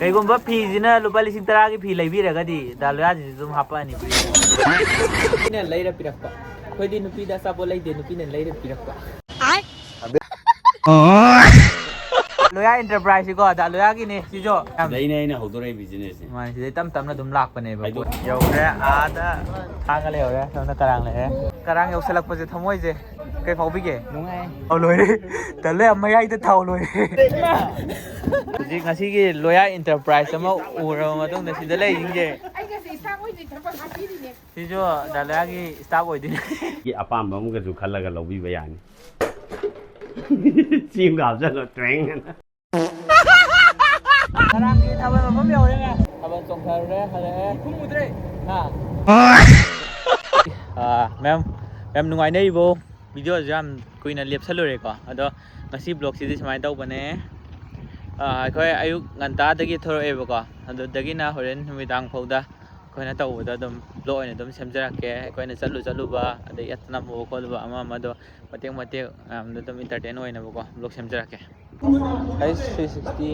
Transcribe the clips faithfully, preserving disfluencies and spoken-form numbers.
ꯀꯩꯒꯨꯝꯕ ꯐꯤꯁꯤꯅ ꯂꯨꯄꯥ ꯂꯤꯁꯤꯡ ꯇꯔꯥꯒꯤ ꯐꯤ ꯂꯩꯕꯤꯔꯒꯗꯤ ꯗꯥ ꯂꯣꯌꯥꯁꯤꯁꯨ ꯑꯗꯨꯝ ꯍꯥꯞꯄꯛꯑꯅꯤ free꯫ ꯅꯨꯄꯤꯅ ꯂꯩꯔ ꯄꯤꯔꯛꯄ꯫ ꯑꯩꯈꯣꯏꯗꯤ ꯅꯨꯄꯤꯗ ꯑꯆꯥꯄꯣꯠ ꯂꯩꯗꯦ, ꯅꯨꯄꯤꯅ ꯂꯩꯔ ꯄꯤꯔꯛꯄ꯫ ꯂꯣꯌꯥ ꯏꯟꯇꯔꯄ꯭ꯔꯥꯏꯁꯁꯤꯀꯣ, ꯗꯥ ꯂꯣꯌꯥꯒꯤꯅꯦ ꯁꯤꯁꯨ꯫ ꯌꯥꯝ ꯁꯤꯗꯩꯅꯦ ꯑꯩꯅ ꯍꯧꯗꯣꯔꯛꯏ business ꯁꯦ꯫ ꯃꯥꯅꯦ, ꯁꯤꯗꯩ ꯇꯞ ꯇꯞꯅ ꯑꯗꯨꯝ ꯂꯥꯛꯄꯅꯦꯕ꯫ ꯍꯥꯏꯗꯣꯛ- ꯌꯧꯈ꯭ꯔꯦ ꯑꯥꯗ ꯊꯥꯡꯒ ꯂꯩꯍꯧꯔꯦ, ꯁꯣꯝꯗ ꯀꯔꯥꯡ ꯂꯩꯔꯦ꯫ ꯀꯔꯥꯡ ꯌꯧꯁꯜꯂꯛꯄꯁꯦ ꯊꯃꯣꯏꯁꯦ ꯀꯩ ꯐꯥꯎꯕꯤꯒꯦ? ꯅꯨꯡꯉꯥꯏ꯫ ꯑꯣ, ꯂꯣꯏꯔꯦ꯫ ꯇꯜꯂꯦ, ꯌꯥꯝ ꯃꯌꯥꯏꯗ ꯊꯥꯎ ꯂꯣꯏꯔꯦ꯫ ꯍꯧꯖꯤꯛ ꯉꯁꯤꯒꯤ ꯂꯣꯌꯥ ꯏꯟꯇꯔꯄ꯭ꯔꯥꯏꯁ ꯑꯃ ꯎꯔꯕ ꯃꯇꯨꯡꯗ ꯁꯤꯗ ꯂꯩꯔꯤꯁꯤꯡꯁꯦ꯫ ꯑꯩꯒꯁꯦ ꯏꯁꯥ ꯃꯣꯏꯁꯦ ꯊꯕꯛ ꯍꯥꯞꯄꯤꯔꯤꯅꯦ꯫ ꯁꯤꯁꯨ ꯗꯥ ꯂꯣꯌꯥꯒꯤ staff ꯑꯣꯏꯗꯣꯏꯅꯦ꯫ ꯑꯄꯥꯝꯕ ꯑꯃꯒꯁꯨ ꯈꯜꯂꯒ ꯂꯧꯕꯤꯕ ꯌꯥꯅꯤ꯫ ꯆꯦꯡꯒ ꯍꯥꯞꯆꯜꯂꯣ, ꯇ꯭ꯔꯦꯡ ꯑꯅ꯫ ꯀꯔꯥꯡꯒꯤ ꯊꯥꯕꯜ ꯃꯐꯝ ꯌꯧꯔꯦꯅꯦ꯫ ꯊꯥꯕꯜ ꯆꯣꯡꯊꯔꯨꯔꯦ, ꯍꯜꯂꯛꯑꯦ꯫ ꯈꯨꯝꯃꯨꯗ꯭ꯔꯦ꯫ ꯍꯥ? ꯑꯥ, ꯃꯦꯝ, ꯃꯦꯝ ꯅꯨꯡꯉꯥꯏꯅꯔꯤꯕꯣ? ꯚꯤꯗꯤꯑꯣꯁꯨ ꯌꯥꯝ ꯀꯨꯏꯅ ꯂꯦꯞꯁꯜꯂꯨꯔꯦꯀꯣ꯫ ꯑꯗꯣ ꯉꯁꯤ vlogꯁꯤꯗꯤ ꯁꯨꯃꯥꯏꯅ ꯇꯧꯕꯅꯦ꯫ ꯑꯥ, ꯑꯩꯈꯣꯏ ꯑꯌꯨꯛ ꯉꯟꯇꯥꯗꯒꯤ ꯊꯣꯔꯛꯑꯦꯕꯀꯣ꯫ ꯑꯗꯨꯗꯒꯤꯅ ꯍꯣꯔꯦꯟ ꯅꯨꯃꯤꯗꯥꯡ ꯐꯥꯎꯗ ꯑꯩꯈꯣꯏꯅ ꯇꯧꯕꯗ ꯑꯗꯨꯝ vlog ꯑꯣꯏꯅ ꯑꯗꯨꯝ ꯁꯦꯝꯖꯔꯛꯀꯦ꯫ ꯑꯩꯈꯣꯏꯅ ꯆꯠꯂꯨ ꯆꯠꯂꯨꯕ, ꯑꯗꯩ ꯑꯦꯠ ꯅꯝꯃꯨꯕ ꯈꯣꯠꯂꯨꯕ ꯑꯃ ꯑꯃꯗꯣ ꯃꯇꯦꯛ ꯃꯇꯦꯛ ꯃꯌꯥꯝꯗ ꯑꯗꯨꯝ entertain ꯑꯣꯏꯅꯕꯀꯣ vlog ꯁꯦꯝꯖꯔꯛꯀꯦ꯫ ꯑꯩꯁ ꯊ꯭ꯔꯤ ꯁꯤꯛꯁꯇꯤ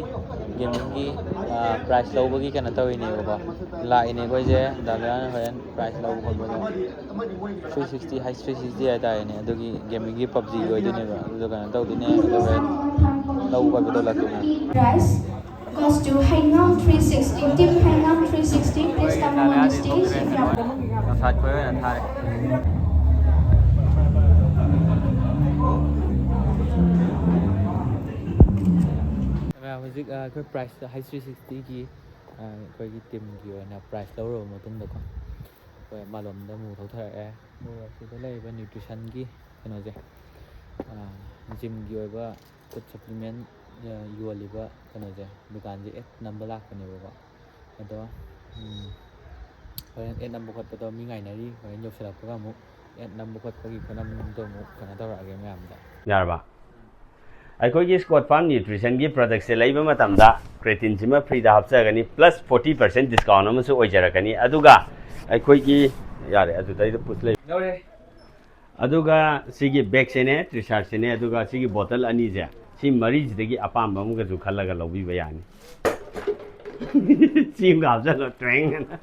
ꯒꯦꯃꯤꯡꯒꯤ, ꯑꯥ, ꯄ꯭ꯔꯥꯏꯖ ꯂꯧꯕꯒꯤ ꯀꯩꯅꯣ ꯇꯧꯔꯤꯅꯦꯕꯀꯣ꯫ ꯂꯥꯛꯏꯅꯦ ꯑꯩꯈꯣꯏꯁꯦ, ꯗꯥ ꯂꯣꯌꯥꯅ ꯍꯣꯔꯦꯟ ꯄ꯭ꯔꯥꯏꯖ ꯂꯧꯕ ꯈꯣꯠꯄꯗꯣ꯫ ꯊ꯭ꯔꯤ ꯁꯤꯛꯁꯇꯤ, ꯍꯩꯁ ꯊ꯭ꯔꯤ ꯁꯤꯛꯁꯇꯤ ꯍꯥꯏꯇꯥꯔꯦꯅꯦ, ꯑꯗꯨꯒꯤ ꯒꯦꯃꯤꯡꯒꯤ ꯄꯕꯖꯤꯒꯤ ꯑꯣꯏꯗꯣꯏꯅꯦꯕ꯫ ꯑꯗꯨꯗꯣ ꯀꯩꯅꯣ ꯇꯧꯗꯣꯏꯅꯦ, ꯑꯗꯨꯒ ꯍꯣꯔꯦꯟ ꯂꯧꯕ ꯈꯣꯠꯄꯗꯣ ꯂꯥꯛꯇꯣꯏꯅꯦ꯫ Price goes to Hengam three sixty, Team Hengam three sixty, please come on the stage if you are. ꯉꯁꯥꯏ ꯑꯩꯈꯣꯏ ꯑꯣꯏꯅ ꯊꯥꯔꯦ꯫ ꯍꯧꯖꯤꯛ, ꯑ, ꯑꯩꯈꯣꯏ ꯄ꯭ꯔꯥꯏꯖꯇ ꯍꯩꯁ ꯊ꯭ꯔꯤ ꯁꯤꯛꯁꯇꯤꯒꯤ, ꯑ, ꯑꯩꯈꯣꯏꯒꯤ ꯇꯤꯝꯒꯤ ꯑꯣꯏꯅ ꯄ꯭ꯔꯥꯏꯖ ꯂꯧꯔꯕ ꯃꯇꯨꯡꯗꯀꯣ, ꯑꯩꯈꯣꯏ ꯃꯥꯂꯣꯝꯗ ꯑꯃꯨꯛ ꯊꯧꯊꯔꯛꯑꯦ꯫ ꯑꯗꯨꯒ ꯁꯤꯗ ꯂꯩꯔꯤꯕ ꯅ꯭ꯌꯨꯇ꯭ꯔꯤꯁꯟꯒꯤ ꯀꯩꯅꯣꯁꯦ, ꯑ, ꯖꯤꯝꯒꯤ ꯑꯣꯏꯕ ꯐꯨꯗ ꯁꯄ꯭ꯂꯤꯃꯦꯟ, ꯑ, ꯌꯣꯜꯂꯤꯕ ꯀꯩꯅꯣꯁꯦ, ꯗꯨꯀꯥꯟꯁꯦ ꯑꯦꯠ ꯅꯝꯕ ꯂꯥꯛꯄꯅꯦꯕꯀꯣ꯫ ꯑꯗꯣ, ꯎꯝ, ꯍꯣꯔꯦꯟ ꯑꯦꯠ ꯅꯝꯕ ꯈꯣꯠꯄꯗꯣ ꯃꯤ ꯉꯥꯏꯅꯔꯤ꯫ ꯍꯣꯔꯦꯟ ꯌꯧꯁꯤꯜꯂꯛꯄꯒ ꯑꯃꯨꯛ ꯑꯦꯠ ꯅꯝꯕ ꯈꯣꯠꯄꯒꯤ ꯈꯨꯅꯝꯗꯣ ꯑꯃꯨꯛ ꯀꯩꯅꯣ ꯇꯧꯔꯛꯑꯒꯦ ꯃꯌꯥꯝꯗ꯫ ꯌꯥꯔꯕ? ꯑꯩꯈꯣꯏꯒꯤ ꯁ꯭ꯀꯣꯠ ꯐꯥꯔꯝ ꯅ꯭ꯌꯨꯇ꯭ꯔꯤꯁꯟꯒꯤ ꯄ꯭ꯔꯗꯛꯁꯦ ꯂꯩꯕ ꯃꯇꯝꯗ ꯀ꯭ꯔꯦꯇꯤꯟꯁꯤꯃ ꯐ꯭ꯔꯤꯗ ꯍꯥꯞꯆꯒꯅꯤ, ꯄ꯭ꯂꯁ ꯐꯣꯔꯇꯤ ꯄꯥꯔꯁꯦꯟ ꯗꯤꯁꯀꯥꯎꯟ ꯑꯃꯁꯨ ꯑꯣꯏꯖꯔꯛꯀꯅꯤ꯫ ꯑꯗꯨꯒ ꯑꯩꯈꯣꯏꯒꯤ, ꯌꯥꯔꯦ, ꯑꯗꯨꯗꯩꯗ ꯄꯨꯁ ꯂꯩ꯫ ꯌꯧꯔꯦ꯫ ꯑꯗꯨꯒ ꯁꯤꯒꯤ ꯕꯦꯒꯁꯤꯅꯦ, ꯇ꯭ꯔꯤꯁꯥꯔꯠꯁꯤꯅꯦ, ꯑꯗꯨꯒ ꯁꯤꯒꯤ ꯕꯣꯇꯜ ꯑꯅꯤꯁꯦ, ꯁꯤ ꯃꯔꯤꯁꯤꯗꯒꯤ ꯑꯄꯥꯝꯕ ꯑꯃꯒꯁꯨ ꯈꯜꯂꯒ ꯂꯧꯕꯤꯕ ꯌꯥꯅꯤ꯫ ꯆꯦꯡꯒ ꯍꯥꯞꯆꯜꯂꯣ, ꯇ꯭ꯔꯦꯡ ꯑꯅ꯫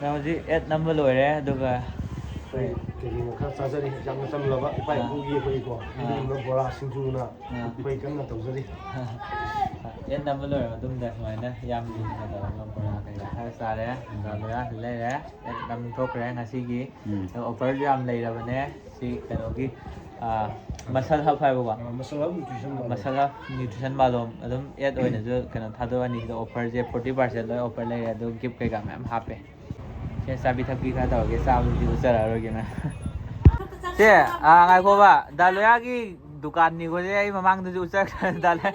ꯅꯪ ꯍꯧꯖꯤꯛ ꯑꯦꯠ ꯅꯝꯕ ꯂꯣꯏꯔꯦ, ꯑꯗꯨꯒ ꯑꯩꯈꯣꯏ ꯀꯩꯅꯣ ꯈꯔ ꯆꯥꯖꯔꯤ, ꯌꯥꯝꯅ ꯆꯝꯂꯕ ꯏꯄꯥ ꯏꯄꯨꯒꯤ ꯑꯩꯈꯣꯏꯀꯣ, ꯑꯥ, ꯏꯟꯕ ꯕꯣꯔꯥ ꯁꯤꯡꯖꯨꯅ ꯑꯥ, ꯑꯩꯈꯣꯏ ꯀꯟꯅ ꯇꯧꯖꯔꯤ꯫ ꯑꯦꯠ ꯅꯝꯕ ꯂꯣꯏꯔ ꯃꯇꯨꯡꯗ ꯁꯨꯃꯥꯏꯅ ꯌꯥꯝ ꯂꯨꯅ ꯇꯧꯔꯒ ꯕꯣꯔꯥ ꯀꯩꯀꯥ ꯈꯔ ꯆꯥꯔꯦ, ꯕꯣꯔꯥꯁꯨ ꯂꯩꯔꯦ, ꯑꯦꯠ ꯅꯝ ꯊꯣꯛꯈ꯭ꯔꯦ ꯉꯁꯤꯒꯤ꯫ ꯎꯝ꯫ ꯑꯗꯣ ꯑꯣꯐꯔꯁꯨ ꯌꯥꯝ ꯂꯩꯔꯕꯅꯦ꯫ ꯁꯤ ꯀꯩꯅꯣꯒꯤ, ꯑꯥ, ꯃꯁꯜ ꯍꯕ ꯍꯥꯏꯕꯀꯣ꯫ ꯑꯥ, ꯃꯁꯜ ꯍꯕ ꯅ꯭ꯌꯨꯇ꯭ꯔꯤꯁꯟ ꯃꯥꯜꯂꯦ꯫ ꯃꯁꯜ ꯍꯕ ꯅ꯭ꯌꯨꯇ꯭ꯔꯤꯁꯟ ꯃꯥꯂꯣꯝ ꯑꯗꯨꯝ ꯑꯦꯗ ꯑꯣꯏꯅꯁꯨ ꯀꯩꯅꯣ ꯊꯥꯗꯣꯛꯑꯅꯤ꯫ ꯁꯤꯗ ꯑꯣꯐꯔꯁꯦ ꯐꯣꯔꯇꯤ ꯄꯥꯔꯁꯦꯟ ꯂꯣꯏ ꯑꯣꯐꯔ ꯂꯩꯔꯦ, ꯑꯗꯨ ꯒꯤꯐ ꯀꯩꯀꯥ ꯃꯌꯥꯝ ꯍꯥꯞꯄꯦ꯫ ꯁꯦ, ꯆꯥꯕꯤ ꯊꯛꯄꯤ ꯈꯔ ꯇꯧꯔꯒꯦ, ꯆꯥꯕꯗꯨꯗꯤ ꯎꯠꯆꯔꯛꯑꯔꯣꯏꯒꯦ ꯃꯌꯥꯝ꯫ ꯁꯦ, ꯑꯥ, ꯉꯥꯏꯈꯣꯕ, ꯗꯥ ꯂꯣꯌꯥꯒꯤ ꯗꯨꯀꯥꯟꯅꯤꯀꯣ ꯁꯦ, ꯑꯩ ꯃꯃꯥꯡꯗꯁꯨ ꯎꯠꯆꯔꯛꯈ꯭ꯔꯦ, ꯗꯥ ꯂꯣꯌꯥ꯫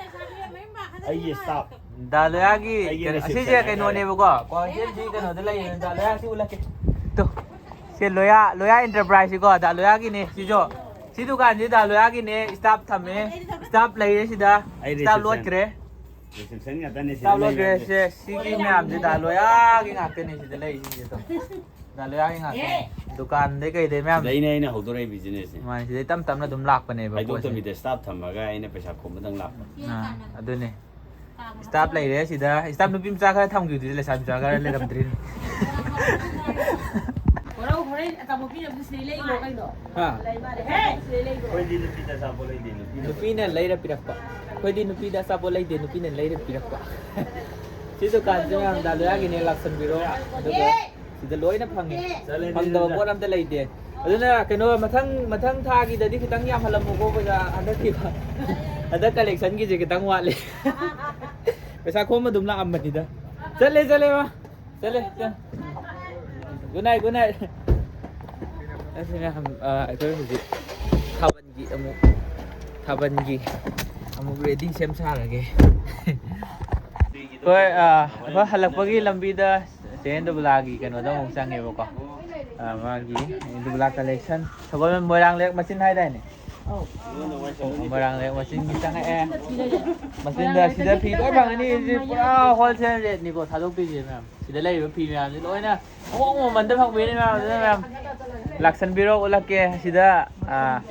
ꯑꯩꯒꯤ ꯁ꯭ꯇꯥꯐ꯫ ꯗꯥ ꯂꯣꯌꯥꯒꯤ ꯑꯩꯒꯤ ꯀꯩꯅꯣ, ꯑꯁꯤꯁꯦ reception ꯀꯩꯅꯣꯅꯦꯕꯀꯣ, ꯀ꯭ꯋꯥꯀꯩꯊꯦꯜꯒꯤ ꯀꯩꯅꯣꯗ ꯂꯩꯌꯦ, ꯗꯥ ꯂꯣꯌꯥ, ꯁꯤ ꯎꯠꯂꯛꯀꯦ꯫ ꯇꯨ, ꯁꯦ ꯂꯣꯌꯥ, ꯂꯣꯌꯥ ꯑꯦꯟꯇꯔꯄ꯭ꯔꯥꯏꯖꯁꯤꯀꯣ, ꯗꯥ ꯂꯣꯌꯥꯒꯤꯅꯦ ꯁꯤꯁꯨ꯫ ꯁꯤ ꯗꯨꯀꯥꯟꯁꯤ ꯗꯥ ꯂꯣꯌꯥꯒꯤꯅꯦ, ꯁ꯭ꯇꯥꯐ ꯊꯝꯃꯦ, ꯁ꯭ꯇꯥꯐ ꯂꯩꯔꯦ ꯁꯤꯗ, ꯑꯩ ꯁ꯭ꯇꯥꯐ reception꯫ ꯂꯣꯠꯈ꯭ꯔꯦ꯫ Reception ꯉꯥꯛꯇꯅꯦ ꯁꯤꯗ ꯁ꯭ꯇꯥꯐ ꯂꯣꯠꯈ꯭ꯔꯦ꯫ ꯂꯩꯔꯤꯁꯦ꯫ ꯁꯦ, ꯁꯤꯒꯤ ꯃꯌꯥꯝꯁꯦ ꯗꯥ ꯂꯣꯌꯥꯒꯤ ꯉꯥꯛꯇꯅꯦ ꯁꯤꯗ ꯂꯩꯔꯤꯁꯤꯡꯁꯦ꯫ ꯗꯥ ꯂꯣꯌꯥꯒꯤ ꯉꯥꯛꯇꯅꯦ꯫ ꯗꯨꯀꯥꯟꯗꯩ ꯀꯩꯗꯩ ꯃꯌꯥꯝ꯫ ꯁꯤꯗꯩꯅꯦ ꯑꯩꯅ ꯍꯧꯗꯣꯔꯛꯏ ꯕꯤꯖꯤꯅꯦꯁꯁꯦ꯫ ꯃꯥꯅꯦ, ꯁꯤꯗꯩ ꯇꯞ ꯇꯞꯅ ꯑꯗꯨꯝ ꯂꯥꯛꯄꯅꯦꯕ ꯄꯣꯠꯁꯦ꯫ ꯍꯥꯏꯗꯣꯛꯇꯕꯤꯗ ꯁ꯭ꯇꯥꯐ ꯊꯝꯃꯒ ꯑꯩꯅ ꯄꯩꯁꯥ ꯈꯣꯝꯕꯗꯪ ꯂꯥꯛꯄ꯫ ꯑꯥ, ꯑꯗꯨꯅꯦ꯫ ꯁ꯭ꯇꯥꯐ ꯂꯩꯔꯦ ꯁꯤꯗ꯫ ꯁ꯭ꯇꯥꯐ ꯅꯨꯄꯤ ꯃꯆꯥ ꯈꯔ ꯊꯝꯈꯤꯕꯗꯨꯗꯤ ꯂꯩꯁꯥꯕꯤ ꯃꯆꯥ ꯈꯔ ꯂꯩꯔꯝꯗ꯭ꯔꯤꯅꯦ꯫ ꯍꯣꯔꯧ ꯍꯣꯔꯦꯟ ꯑꯆꯥꯄꯣꯠ ꯄꯤꯅꯕꯗꯨ ꯁꯤꯗꯩ ꯂꯩꯈ꯭ꯔꯣ ꯀꯩꯅꯣ? ꯍꯥ? ꯂꯩ ꯃꯥꯜꯂꯦ꯫ ꯍꯦ! ꯁꯤꯗꯩ ꯂꯩꯈ꯭ꯔꯣ꯫ ꯑꯩꯈꯣꯏꯗꯤ ꯅꯨꯄꯤꯗ ꯑꯆꯥꯄꯣꯠ ꯂꯩꯗꯦ, ꯅꯨꯄꯤꯅ ꯅꯨꯄꯤꯅ ꯂꯩꯔ ꯄꯤꯔꯛꯄ꯫ ꯑꯩꯈꯣꯏꯗꯤ ꯅꯨꯄꯤꯗ ꯑꯆꯥꯄꯣꯠ ꯂꯩꯗꯦ, ꯅꯨꯄꯤꯅ ꯂꯩꯔ ꯄꯤꯔꯛꯄ꯫ ꯁꯤ ꯗꯨꯀꯥꯟꯁꯦ ꯃꯌꯥꯝ ꯗꯥ ꯂꯣꯌꯥꯒꯤꯅꯦ, ꯂꯥꯛꯁꯟꯕꯤꯔꯣ꯫ ꯑꯗꯨꯒ ꯁꯤꯗ ꯂꯣꯏꯅ ꯐꯪꯉꯦ꯫ ꯆꯠꯂꯦ, ꯐꯪꯗꯕ ꯆꯠꯂꯦ꯫ ꯄꯣꯠ ꯑꯝꯇ ꯂꯩꯇꯦ꯫ ꯑꯗꯨꯅ ꯀꯩꯅꯣ, ꯃꯊꯪ, ꯃꯊꯪ ꯊꯥꯒꯤꯗꯗꯤ ꯈꯤꯇꯪ ꯌꯥꯝꯍꯜꯂꯝꯃꯨꯀꯣ ꯄꯩꯁꯥ꯫ ꯍꯟꯗꯛꯀꯤ, ꯍꯟꯗꯛ ꯀꯂꯦꯛꯁꯟꯒꯤꯁꯦ ꯈꯤꯇꯪ ꯋꯥꯠꯂꯦ꯫ ꯄꯩꯁꯥ ꯈꯣꯝꯕ ꯑꯗꯨꯝ ꯂꯥꯛꯑꯝꯕꯅꯤꯗ꯫ ꯆꯠꯂꯦ, ꯆꯠꯂꯦ, ꯃꯥ꯫ ꯆꯠꯂꯦ, ꯆꯠꯂꯦ꯫ Good night, good night꯫ ꯑꯁꯤꯅ, ꯑ, ꯑꯩꯈꯣꯏ ꯍꯧꯖꯤꯛ ꯊꯥꯕꯜꯒꯤ ꯑꯃꯨꯛ, ꯊꯥꯕꯜꯒꯤ ꯑꯃꯨꯛ ready ꯁꯦꯝ ꯁꯥꯔꯒꯦ꯫ ꯍꯣꯏ, ꯑ, ꯑꯩꯈꯣꯏ ꯍꯜꯂꯛꯄꯒꯤ ꯂꯝꯕꯤꯗ ꯆꯦ ꯏꯟꯗꯨꯕꯂꯥꯒꯤ ꯀꯩꯅꯣꯗ ꯑꯃꯨꯛ ꯆꯪꯉꯦꯕꯀꯣ꯫ ꯑ, ꯃꯥꯒꯤ ꯏꯟꯗꯨꯕꯂꯥ ꯀꯂꯦꯛꯁꯟ, ꯁꯒꯣꯜꯕꯟ ꯃꯣꯏꯔꯥꯡ ꯂꯩꯔꯛ ꯃꯆꯤꯟ ꯍꯥꯏꯗꯥꯏꯅꯦ? ꯑꯧ꯫ ꯃꯣꯏꯔꯥꯡ ꯂꯩꯔꯛ ꯃꯆꯤꯟꯒꯤ ꯆꯪꯉꯛꯑꯦ꯫ ꯃꯆꯤꯟꯗ ꯁꯤꯗ ꯐꯤ ꯂꯣꯏ ꯐꯪꯒꯅꯤ꯫ ꯁꯤ ꯄꯨꯔꯥ wholesale rate ꯅꯤꯀꯣ ꯊꯥꯗꯣꯛꯇꯣꯏꯁꯦ ꯃꯌꯥꯝ꯫ ꯁꯤꯗ ꯂꯩꯔꯤꯕ ꯐꯤ ꯃꯌꯥꯝꯁꯦ ꯂꯣꯏꯅ ꯑꯍꯣꯡꯕ ꯃꯃꯟꯗ ꯐꯪꯕꯤꯅꯤ ꯃꯌꯥꯝ꯫ ꯑꯗꯨꯅ ꯃꯌꯥꯝ ꯂꯥꯛꯁꯟꯕꯤꯔꯣ, ꯎꯠꯂꯛꯀꯦ꯫ ꯁꯤꯗ, ꯑ,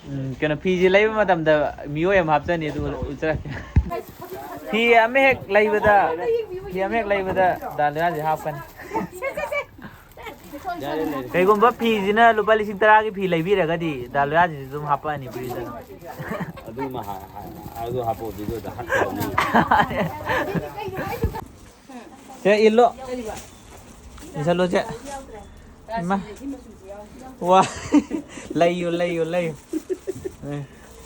ꯎꯝ, ꯀꯩꯅꯣ, ꯐꯤꯁꯦ ꯂꯩꯕ ꯃꯇꯝꯗ ꯃꯤꯑꯣꯏ ꯑꯃ ꯍꯥꯞꯆꯅꯤ, ꯑꯗꯨ ꯎꯠꯆꯔꯛꯀꯦ꯫ ꯐꯤ ꯑꯃ ꯍꯦꯛ ꯂꯩꯕꯗ, ꯐꯤ ꯑꯃ ꯍꯦꯛ ꯂꯩꯕꯗ ꯗꯥ ꯂꯣꯌꯥꯁꯦ ꯍꯥꯞꯀꯅꯤ꯫ ꯀꯩꯒꯨꯝꯕ ꯐꯤꯁꯤꯅ ꯂꯨꯄꯥ ꯂꯤꯁꯤꯡ ꯇꯔꯥꯒꯤ ꯐꯤ ꯂꯩꯕꯤꯔꯒꯗꯤ ꯗꯥ ꯂꯣꯌꯥꯁꯤꯁꯨ ꯑꯗꯨꯝ ꯍꯥꯞꯄꯛꯑꯅꯤ ꯐ꯭ꯔꯤꯗ ꯑꯗꯨꯝ꯫ ꯑꯗꯨꯃ ꯍꯥ- ꯍꯥ- ꯑꯗꯨ ꯍꯥꯞꯄꯣ, ꯚꯤꯗꯤꯑꯣꯗ ꯍꯥꯞꯄꯣ꯫ ꯁꯦ, ꯏꯜꯂꯣ꯫ ꯏꯟꯁꯜꯂꯣ, ꯁꯦ꯫ ꯏꯃꯥ꯫ ꯋꯥ꯫ ꯂꯩꯌꯨ, ꯂꯩꯌꯨ, ꯂꯩꯌꯨ꯫ ꯑꯦ,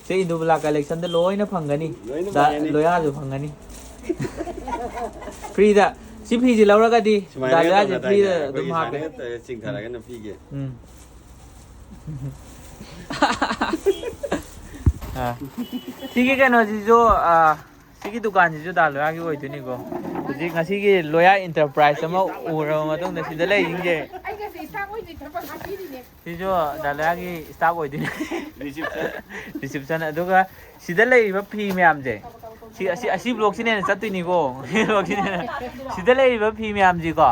ꯁꯦ, ꯏꯟꯗꯨꯕꯂꯥ ꯀꯂꯦꯛꯁꯟꯗ ꯂꯣꯏꯅ ꯐꯪꯒꯅꯤ꯫ ꯂꯣꯏꯅ ꯗꯥ ꯐꯪꯒꯅꯤ꯫ ꯂꯣꯌꯥꯁꯨ ꯐꯪꯒꯅꯤ꯫ ꯐ꯭ꯔꯤꯗ꯫ ꯁꯤ ꯐꯤꯁꯤ ꯂꯧꯔꯒꯗꯤ ꯗꯥ ꯁꯨꯃꯥꯏꯅꯒ ꯂꯣꯌꯥꯁꯦ ꯇꯧꯅ ꯐ꯭ꯔꯤꯗ ꯇꯥꯏꯅꯦ꯫ ꯑꯗꯨꯝ ꯑꯩꯈꯣꯏꯒꯤ ꯍꯥꯞꯀꯦ꯫ ꯁꯨꯃꯥꯏꯅꯒ ꯇꯧꯔꯒ ꯆꯤꯡꯊꯔꯒꯅ ꯄꯤꯒꯦ꯫ ꯎꯝ꯫ ꯑ, ꯁꯤꯒꯤ ꯀꯩꯅꯣꯁꯤꯁꯨ, ꯑ, ꯁꯤꯒꯤ ꯗꯨꯀꯥꯟꯁꯤꯁꯨ ꯗꯥ ꯂꯣꯌꯥꯒꯤ ꯑꯣꯏꯗꯣꯏꯅꯤꯀꯣ꯫ ꯍꯧꯖꯤꯛ ꯉꯁꯤꯒꯤ ꯂꯣꯌꯥ ꯏꯟꯇꯔꯄ꯭ꯔꯥꯏꯁ ꯑꯃ ꯎꯔꯕ ꯃꯇꯨꯡꯗ ꯁꯤꯗ ꯂꯩꯔꯤꯁꯤꯡꯁꯦ꯫ ꯑꯩꯒꯁꯦ ꯏꯁꯇꯥꯐ ꯑꯣꯏꯅ ꯊꯕꯛ ꯍꯥꯞꯄꯤꯔꯤꯅꯦ꯫ ꯁꯤꯁꯨ ꯗꯥ ꯂꯣꯌꯥꯒꯤ ꯏꯁꯇꯥꯐ ꯑꯣꯏꯗꯣꯏꯅꯤ꯫ ꯔꯤꯁꯤꯞꯁꯟ꯫ ꯑꯗꯨꯒ ꯁꯤꯗ ꯂꯩꯔꯤꯕ ꯐꯤ ꯃꯌꯥꯝꯁꯦ, ꯁꯤ, ꯑꯁꯤ, ꯑꯁꯤ ꯕ꯭ꯂꯣꯛꯁꯤꯅ ꯍꯦꯟꯅ ꯆꯠꯇꯣꯏꯅꯤꯀꯣ꯫ ꯁꯤ ꯕ꯭ꯂꯣꯛꯁꯤꯅ ꯍꯦꯟꯅ꯫ ꯁꯤꯗ ꯂꯩꯔꯤꯕ ꯐꯤ ꯃꯌꯥꯝꯁꯤꯀꯣ,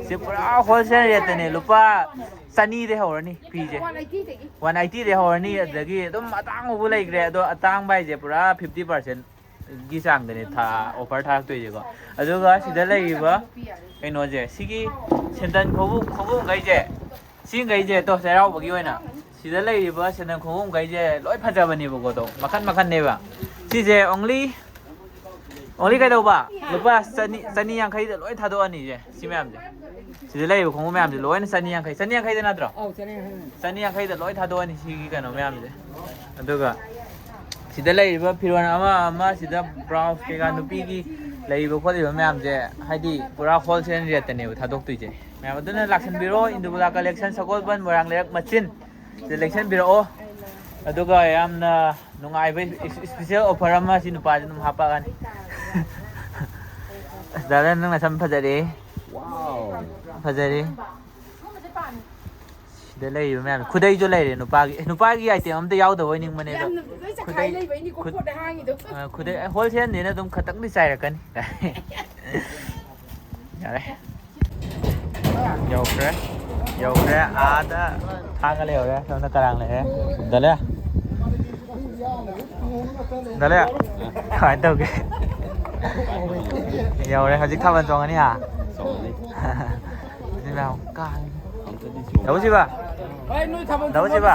ꯁꯤ ꯄꯨꯔꯥ ꯍꯣꯜꯁꯦꯜ ꯔꯦꯠꯇꯅꯦ꯫ ꯂꯨꯄꯥ ꯆꯅꯤꯗꯩ ꯍꯧꯔꯅꯤ ꯐꯤꯁꯦ꯫ ꯋꯥꯟ ꯑꯩꯇꯤꯗꯩ ꯍꯧꯔꯅꯤ꯫ ꯑꯗꯒꯤ ꯑꯗꯨꯝ ꯑꯇꯥꯡꯕꯕꯨ ꯂꯩꯈ꯭ꯔꯦ꯫ ꯑꯗꯣ ꯑꯇꯥꯡꯕ ꯍꯥꯏꯁꯦ ꯄꯨꯔꯥ ꯐꯤꯐꯇꯤ ꯄꯥꯔꯁꯦꯟꯒꯤ ꯆꯥꯡꯗꯅꯦ ꯊꯥ ꯑꯣꯐꯔ ꯊꯥꯔꯛꯇꯣꯏꯁꯦꯀꯣ꯫ ꯑꯗꯨꯒ ꯁꯤꯗ ꯂꯩꯔꯤꯕ ꯀꯩꯅꯣꯁꯦ, ꯁꯤꯒꯤ ꯁꯦꯟꯗꯟ ꯈꯣꯡꯎꯞ, ꯈꯣꯡꯎꯞꯈꯩꯁꯦ, ꯁꯤꯈꯩꯁꯦ ꯇꯣ, ꯆꯩꯔꯥꯎꯕꯒꯤ ꯑꯣꯏꯅ ꯁꯤꯗ ꯂꯩꯔꯤꯕ ꯁꯦꯟꯗꯟ ꯈꯣꯡꯎꯞꯈꯩꯁꯦ ꯂꯣꯏ ꯐꯖꯕꯅꯦꯕꯀꯣ꯫ ꯑꯗꯣ ꯃꯈꯟ ꯃꯈꯟꯅꯦꯕ꯫ ꯁꯤꯁꯦ only, only ꯀꯩꯗꯧꯕ? ꯂꯨꯄꯥ ꯆꯅꯤ, ꯆꯅꯤ ꯌꯥꯡꯈꯩꯗ ꯂꯣꯏ ꯊꯥꯗꯣꯛꯑꯅꯤꯁꯦ꯫ ꯁꯤ ꯃꯌꯥꯝꯁꯦ, ꯁꯤꯗ ꯂꯩꯔꯤꯕ ꯈꯣꯡꯎꯞ ꯃꯌꯥꯝꯁꯦ ꯂꯣꯏꯅ ꯆꯅꯤ ꯌꯥꯡꯈꯩ, ꯆꯅꯤ ꯌꯥꯡꯈꯩꯗ ꯅꯠꯇ꯭ꯔꯣ? ꯑꯧ, ꯆꯅꯤ ꯌꯥꯡꯈꯩ꯫ ꯆꯅꯤ ꯌꯥꯡꯈꯩꯗ ꯂꯣꯏ ꯊꯥꯗꯣꯛꯑꯅꯤ ꯁꯤꯒꯤ ꯀꯩꯅꯣ ꯃꯌꯥꯝꯁꯦ꯫ ꯑꯗꯨꯒ ꯁꯤꯗ ꯂꯩꯔꯤꯕ ꯐꯤꯔꯣꯜ ꯑꯃ ꯑꯃ, ꯁꯤꯗ ꯕ꯭ꯂꯥꯎꯁ ꯀꯩꯀꯥ, ꯅꯨꯄꯤꯒꯤ ꯂꯩꯔꯤꯕ ꯈꯣꯠꯂꯤꯕ ꯃꯌꯥꯝꯁꯦ, ꯍꯥꯏꯗꯤ ꯄꯨꯔꯥ ꯍꯣꯜꯁꯦꯜ ꯔꯦꯠꯇꯅꯦꯕ ꯊꯥꯗꯣꯛꯇꯣꯏꯁꯦ꯫ ꯃꯌꯥꯝ ꯑꯗꯨꯅ ꯂꯥꯛꯁꯟꯕꯤꯔꯣ, ꯏꯟꯗꯨꯕꯂꯥ ꯀꯂꯦꯛꯁꯟ, ꯁꯒꯣꯜꯕꯟ, ꯃꯣꯏꯔꯥꯡ ꯂꯩꯔꯛ ꯃꯆꯤꯟ꯫ ꯁꯤꯗ ꯂꯦꯡꯁꯟꯕꯤꯔꯛꯑꯣ꯫ ꯑꯗꯨꯒ ꯌꯥꯝꯅ ꯅꯨꯡꯉꯥꯏꯕ ꯏꯁ-, ꯏꯁꯄꯤꯁꯦꯜ ꯑꯣꯐꯔ ꯑꯃ ꯁꯤ ꯅꯨꯄꯥꯁꯤ ꯑꯗꯨꯝ ꯍꯥꯞꯄꯛꯑꯅꯤ꯫ ꯑꯁ, ꯗꯥ ꯂꯣꯌꯥ, ꯅꯪ ꯅꯁꯝ ꯐꯖꯔꯦ꯫ ꯋꯥꯎ꯫ ꯐꯖꯔꯦ꯫ ꯁꯤꯗ ꯂꯩꯔꯤꯕ ꯃꯌꯥꯝ, ꯈꯨꯗꯩꯁꯨ ꯂꯩꯔꯦ ꯅꯨꯄꯥꯒꯤ꯫ ꯑꯦ, ꯅꯨꯄꯥꯒꯤ ꯑꯥꯏꯇꯦꯝ ꯑꯝꯇ ꯌꯥꯎꯗꯕ ꯑꯣꯏꯅꯤꯡꯕꯅꯦ ꯑꯗꯣ꯫ ꯌꯥꯝꯅ ꯂꯣꯏ ꯆꯈꯥꯏ ꯈꯨꯗꯩ-, ꯂꯩꯕꯩꯅꯤꯀꯣ ꯈꯨꯠ-, ꯄꯣꯠ ꯑꯍꯥꯡꯉꯤꯗꯣ꯫ ꯑ, ꯈꯨꯗꯩ, ꯑ, ꯍꯣꯜꯁꯦꯜꯅꯤꯅ ꯑꯗꯨꯝ ꯈꯇꯪꯗꯤ ꯆꯥꯏꯔꯛꯀꯅꯤ꯫ ꯌꯥꯔꯦ꯫ ꯌꯧꯈ꯭ꯔꯦ꯫ ꯌꯧꯈ꯭ꯔꯦ꯫ ꯑꯥꯗ ꯊꯥꯡꯒ ꯂꯩꯍꯧꯔꯦ꯫ ꯁꯣꯝꯗ ꯀꯔꯥꯡ ꯂꯩꯔꯦ꯫ ꯗꯥ ꯂꯣꯌꯥ꯫ ꯗꯥ ꯂꯣꯌꯥ꯫ ꯀꯃꯥꯏꯅ ꯇꯧꯒꯦ? ꯌꯧꯔꯦ꯫ ꯍꯧꯖꯤꯛ ꯊꯥꯕꯜ ꯆꯣꯡꯉꯅꯤ ꯍꯥ? ꯁꯤ ꯃꯌꯥꯝ ꯀꯥꯡ꯫ ꯇꯧꯁꯤꯕ꯫ ꯇꯧꯁꯤꯕ꯫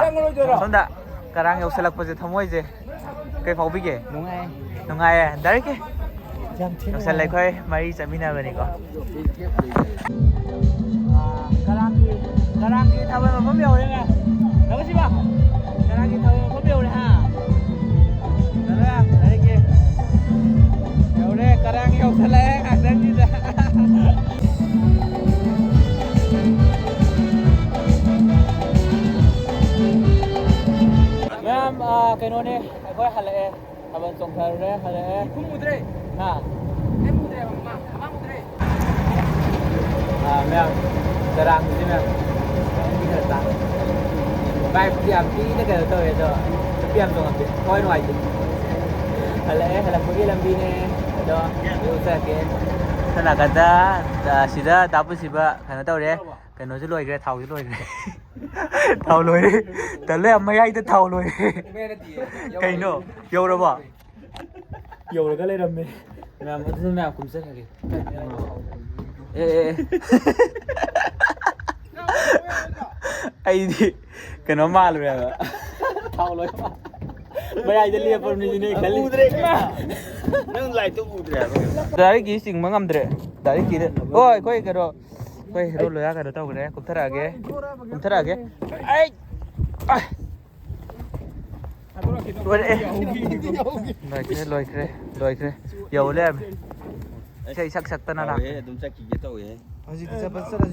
ꯁꯣꯝꯗ ꯀꯔꯥꯡ ꯌꯧꯁꯜꯂꯛꯄꯁꯦ ꯊꯃꯣꯏꯁꯦ ꯀꯩ ꯐꯥꯎꯕꯤꯒꯦ? ꯅꯨꯡꯉꯥꯏ꯫ ꯅꯨꯡꯉꯥꯏꯌꯦ꯫ ꯗꯥꯏꯔꯦꯛꯀꯤ ꯌꯥꯝ ꯊꯤ ꯌꯧꯁꯜꯂꯦ꯫ ꯅꯨꯡꯉꯥꯏ꯫ ꯑꯩꯈꯣꯏ ꯃꯔꯤ ꯆꯠꯃꯤꯟꯅꯕꯅꯤꯀꯣ꯫ ꯀꯔꯥꯡꯒꯤ ꯀꯔꯥꯡꯒꯤ ꯊꯥꯕꯜ ꯃꯐꯝ ꯌꯧꯔꯦ꯫ ꯇꯧꯁꯤꯕ꯫ ꯀꯔꯥꯡꯒꯤ ꯊꯥꯕꯜ ꯃꯐꯝ ꯌꯧꯔꯦ ꯍꯥ? ꯌꯧꯔꯦ꯫ ꯗꯥꯏꯔꯦꯛꯀꯤ ꯌꯧꯔꯦ꯫ ꯀꯔꯥꯡ ꯌꯧꯁꯜꯂꯛꯑꯦ ꯉꯥꯛꯇꯪꯁꯤꯗ꯫ ꯃꯌꯥꯝ, ꯑꯥ, ꯀꯩꯅꯣꯅꯦ, ꯑꯩꯈꯣꯏ ꯍꯜꯂꯛꯑꯦ꯫ ꯊꯥꯕꯜ ꯆꯣꯡꯊꯔꯨꯔꯦ, ꯍꯜꯂꯛꯑꯦ꯫ ꯍꯥ? ꯑꯥ, ꯃꯌꯥꯝ, ꯀꯔꯥꯡꯁꯤ ꯃꯌꯥꯝ꯫ ꯈꯔ ꯇꯥꯡ꯫ Vibeꯇꯤ ꯌꯥꯝ ꯊꯤꯅ ꯀꯩꯅꯣ ꯇꯧꯋꯦ ꯑꯗꯣ, ꯅꯨꯄꯤ ꯌꯥꯝ ꯇꯣꯡꯉꯝꯗꯦ꯫ ꯊꯋꯥꯏ ꯅꯨꯡꯉꯥꯏꯇꯦ꯫ ꯍꯜꯂꯛꯑꯦ, ꯍꯜꯂꯛꯄꯒꯤ ꯂꯝꯕꯤꯅꯦ꯫ ꯑꯗꯣ, ꯑꯩ ꯎꯠꯆꯔꯛꯀꯦ꯫ ꯁꯣꯝ ꯅꯥꯀꯟꯗ, ꯑ, ꯁꯤꯗ ꯗꯥ ꯄꯨꯟꯁꯤꯕ ꯀꯩꯅꯣ ꯇꯧꯔꯦ꯫ ꯀꯩꯅꯣꯁꯨ ꯂꯣꯏꯈ꯭ꯔꯦ, ꯊꯥꯎꯁꯨ ꯂꯣꯏꯈ꯭ꯔꯦ꯫ ꯊꯥꯎ ꯂꯣꯏꯔꯦ꯫ ꯇꯜꯂꯦ, ꯃꯌꯥꯏꯗ ꯊꯥꯎ ꯂꯣꯏꯔꯦ꯫ ꯀꯩꯅꯣ? ꯌꯧꯔꯕꯣ? ꯌꯧꯔꯒ ꯂꯩꯔꯝꯃꯦ꯫ ꯃꯌꯥꯝ, ꯑꯗꯨꯅ ꯃꯌꯥꯝ ꯀꯨꯝꯖꯈ꯭ꯔꯒꯦ꯫ ꯑꯦ, ꯑꯦ, ꯑꯦ꯫ ꯑꯩꯗꯤ ꯀꯩꯅꯣ ꯃꯥꯜꯂꯨꯔꯦꯕ꯫ ꯊꯥꯎ ꯂꯣꯏ ꯃꯥꯜꯂꯦ꯫ ꯃꯌꯥꯏꯗ ꯂꯦꯞꯄ ꯃꯤꯗꯨꯅꯦ ꯈꯜꯂꯤ꯫ ꯎꯗ꯭ꯔꯦ ꯀꯩꯅꯣ꯫ ꯅꯪ ꯂꯥꯏꯠꯇꯣ ꯎꯗ꯭ꯔꯦ ꯍꯥꯏꯕ꯫ ꯗꯥꯏꯔꯦꯛꯀꯤ ꯆꯤꯡꯕ ꯉꯝꯗ꯭ꯔꯦ꯫ ꯗꯥꯏꯔꯦꯛꯀꯤꯗ꯫ ꯑꯣ, ꯑꯩꯈꯣꯏ ꯀꯩꯅꯣ, ꯑꯩꯈꯣꯏ ꯍꯦꯔꯣ ꯂꯣꯏꯔ ꯀꯩꯅꯣ ꯇꯧꯈ꯭ꯔꯦ꯫ ꯀꯨꯝꯊꯔꯛꯑꯒꯦ꯫ ꯀꯨꯝꯊꯔꯛꯑꯒꯦ꯫ ꯑꯩ! ꯑꯥ! ꯂꯣꯏꯔꯛꯑꯦ꯫ ꯂꯣꯏꯈ꯭ꯔꯦ, ꯂꯣꯏꯈ꯭ꯔꯦ, ꯂꯣꯏꯈ꯭ꯔꯦ꯫ ꯌꯧ ꯂꯩꯔꯝꯃꯦ꯫ ꯏꯁꯩ ꯁꯛ ꯁꯛꯇꯅ ꯇꯧꯋꯦꯍꯦ, ꯂꯥꯛꯈ꯭ꯔꯦ꯫ ꯑꯗꯨꯝ ꯆꯠꯈꯤꯒꯦ ꯇꯧꯋꯦꯍꯦ꯫ ꯍꯧꯖꯤꯛꯇꯤ ꯆꯠꯄ ꯆꯠꯂꯁꯤ꯫